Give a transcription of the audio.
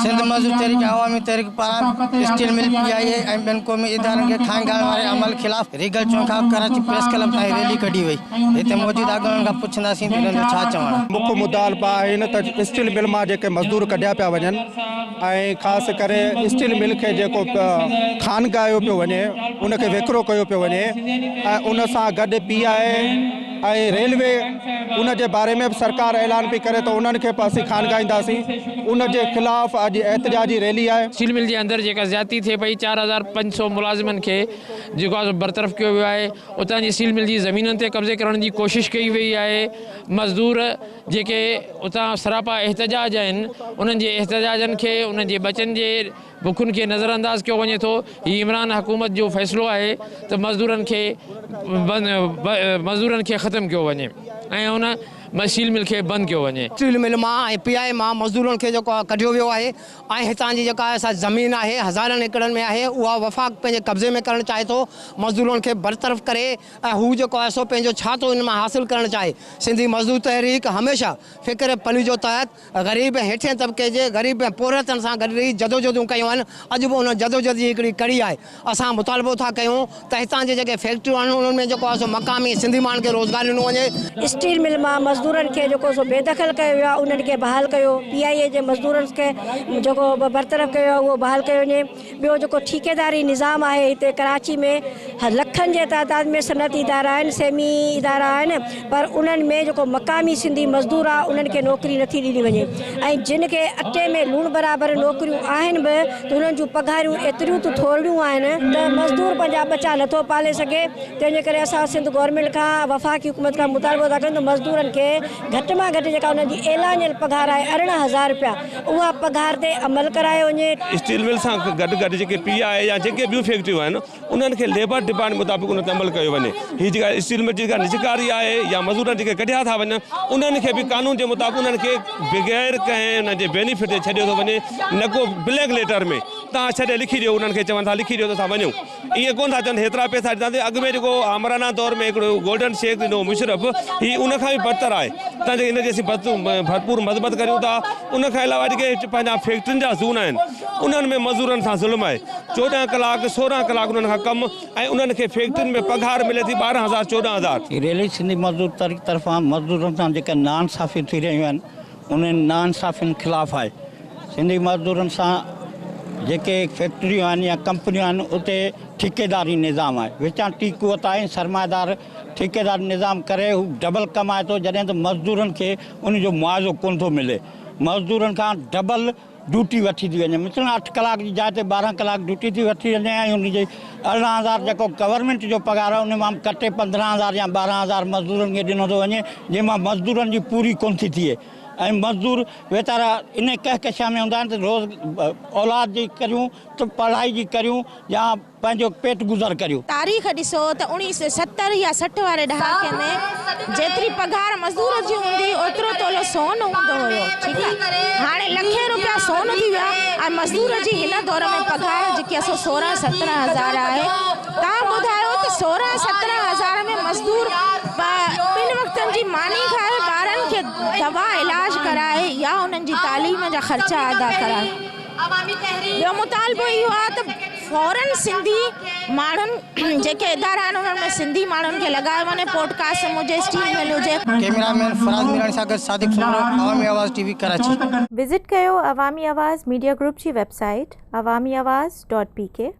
سنڌ مزدور تحريڪ ۽ عوامي تحريڪ پاران steel mill, P آء اي ۽ ٻين قومي ادارن کي خانگائڻ واري عمل خلاف ريگل چونڪ کان ڪراچي پريس ڪلب تائين ريلي ڪڍي وئي. هتي موجود اڳواڻن کان پڇنداسين ته انهن جو ڇا چوڻ آهي. مک مطالبا آهن ته اسٽيل مل مان جيڪي مزدور ڪڍيا پيا وڃن ۽ خاص ڪري اسٽيل مل کي جيڪو خانگايو پيو وڃي ان کي وڪرو ڪيو پيو وڃي ۽ ان سان گڏ پي آء اي ۽ ريلوي ان جي باري ۾ به سرڪار اعلان پئي ڪري ته انهن کي به اسين خانگائينداسين ان جي خلاف اڄ احتجاجي ريلي آهي. اسٽيل مل جي اندر جيڪا زيادتي ٿئي پئي 4500 ملازمن کي جيڪو آهي سو برطرف ڪيو ويو آهي اتان جي اسٽيل مل جي زمينن تي قبضي ڪرڻ جي ڪوشش ڪئي وئي آهي مزدور جيڪي اتان سراپا احتجاج آهن انهن جي احتجاجن کي انهن جي ٻچن جي بکن کي نظر انداز ڪيو وڃي ٿو هي عمران حڪومت جو فيصلو آهي ته مزدورن کي مزدورن کي ختم ڪيو وڃي ۽ ان اسٽيل مل کي بند ڪيو وڃي. اسٽيل مل مان ۽ پي آء اي مان مزدورن کي جيڪو آهي ڪڍيو ويو آهي ۽ هتان جي جيڪا سا زمين آهي هزارن ايڪڙن ۾ آهي اها وفاق پنهنجي قبضي ۾ ڪرڻ چاهي ٿو مزدورن کي برطرف ڪري ۽ هو جيڪو آهي سو پنهنجو ڇا ٿو ان مان حاصل ڪرڻ چاهي سنڌي مزدور تحريڪ هميشه فڪر پليجو تحت غريب ۽ هيٺين طبقي جي غريب ۽ پورهيتن سان گڏ رهي جدوجهدون ڪيون آهن اڄ به ان جدوجهد جي هڪڙي ڪڙي آهي اسان مطالبو ٿا ڪيون ته هتان جي جيڪي فيڪٽريون آهن انهن ۾ جيڪو آهي سو مقامي سنڌي ماڻهن کي روزگار ڏنو وڃي. اسٽيل مل مان مزدورن کي جيڪو سو بيدخل ڪيو ويو آهي انهن کي بحال ڪيو، پي آء اي جي مزدورن کي جيڪو برطرف ڪيو ويو آهي اهو بحال ڪيو وڃي، ٻيو جيڪو ٺيڪيداري نظام آهي هتي ڪراچي ۾ لکن جي تعداد ۾ صنعتي ادارا آهن، سيمي ادارا آهن پر انهن ۾ جيڪو مقامي سنڌي مزدور آهي انهن کي نوڪري نٿي ڏني وڃي ۽ جن کي اٽي ۾ لوڻ برابر نوڪريون آهن به ته انهن جون پگهاريون ايتريون ته ٿورڙيون آهن ته مزدور پنهنجا ٻچا نٿو پالي سگهي تنهن جي ڪري اسان سنڌ گورنمينٽ کان وفاقي حڪومت کان مطالبو ٿا ڪريون ته مزدورن کي گهٽ مان گهٽ جيڪا انهن جي اعلانيل پگهار آهي 18,000 رپيا اها پگهار تي عمل ڪرايو وڃي. اسٽيل مل سان گڏ گڏ جيڪي پي آء اي يا جيڪي ٻيون فيڪٽريون آهن انهن کي ليبر ڊپارٽمينٽ مطابق ان تي عمل ڪيو وڃي. هي جيڪا اسٽيل مل جي جيڪا نجڪاري آهي يا مزورن جيڪي ڪڍيا ٿا وڃن انهن کي به قانون جي مطابق انهن کي بغير ڪنهن انهن جي بينيفٽ جي ڇڏيو ٿو وڃي نه ڪو بلينڪ ليٽر ۾ توهان ڇڏي لکي ڏيو انهن کي چون ٿا لکي ڏيو ته اسان وڃون ائين ڪونه ٿا چون هيترا پئسا ڏينداسين اڳ ۾ جيڪو آمرانه دور ۾ هڪڙو گولڊن شيڪ ڏنو مشرف هي ان کان به بدتر آهي تنهن جي ان جي اسين ڀرپور مذمت ڪريون ٿا ان کان علاوه جيڪي پنهنجا فيڪٽرين جا زون آهن انهن ۾ مزورن سان ظلم آهي 14 ڪلاڪ 16 ڪلاڪ انهن کان ڪم ۽ انهن کي فيڪٽرين ۾ پگهار ملي ٿي 12 هزار 14 هزار. هي ريلي سنڌي مزدور تحريڪ طرفان مزدورن سان جيڪا ناانصافيون ٿي رهيون آهن انهن ناانصافين خلاف آهي. سنڌي مزدورن سان جيڪي فيڪٽريون آهن يا ڪمپنيون آهن اتي ٺيڪيداري نظام آهي وچان ٽي قوت آهي سرمائيدار ٺيڪيداري نظام ڪري هو ڊبل ڪمائي ٿو جڏهن ته مزدورن کي ان جو معاوضو ڪونه ٿو ملي مزدورن کان ڊبل ڊيوٽي وٺي ٿي وڃي مثلاً اٺ ڪلاڪ جي جاء تي 12 ڪلاڪ ڊيوٽي ٿي وٺي وڃي ۽ ان جي 18,000 جيڪو گورنمينٽ جو پگهار آهي ان مان ڪٽي 15,000 يا 12,000 مزدورن کي ڏنو ٿو وڃي جنهن مان مزدورن جي پوري ڪونه ٿي ٿئي ۽ مزدور ويچارا ان ڪهڪشان ۾ هوندا آهن ته روز اولاد جي ڪريون ته پڙهائي جي ڪريون يا پنهنجو پيٽ گذر ڪريو. تاريخ ڏسو ته 1970 يا 60 واري ڏهاڪي ۾ جيتري پگهار مزدور جي هوندي هئي اوترو تولو سون هوندو هيو ٺيڪ آ هاڻي لکين روپيا سون ٿي ويا ۽ مزدور جي هن دور ۾ پگهار جيڪي آ سو 16 17 هزار آهي توهان ٻڌايو ته 16 17 هزار ۾ مزدور ٻن وقتن جي ماني کائي ٻارن کي دوا علاج ڪرائي يا انهن جي تعليم جا خرچا ادا ڪرائي ٻيو مطالبو اهو آ ته فورن سنڌي ماڻهن جيڪي ادارا آهن انهن ۾ سنڌي ماڻهن کي لڳايو وڃي پورٽ قاسم هجي اسٽيل مل هجي. ڪئميرا مين فراز ميراڻي سان گڏ Sadiq Soomro, Awami Awaz T V Karachi. Visit ڪيو عوامي آواز ميڊيا گروپ جي web site Awami Awaz dot P K.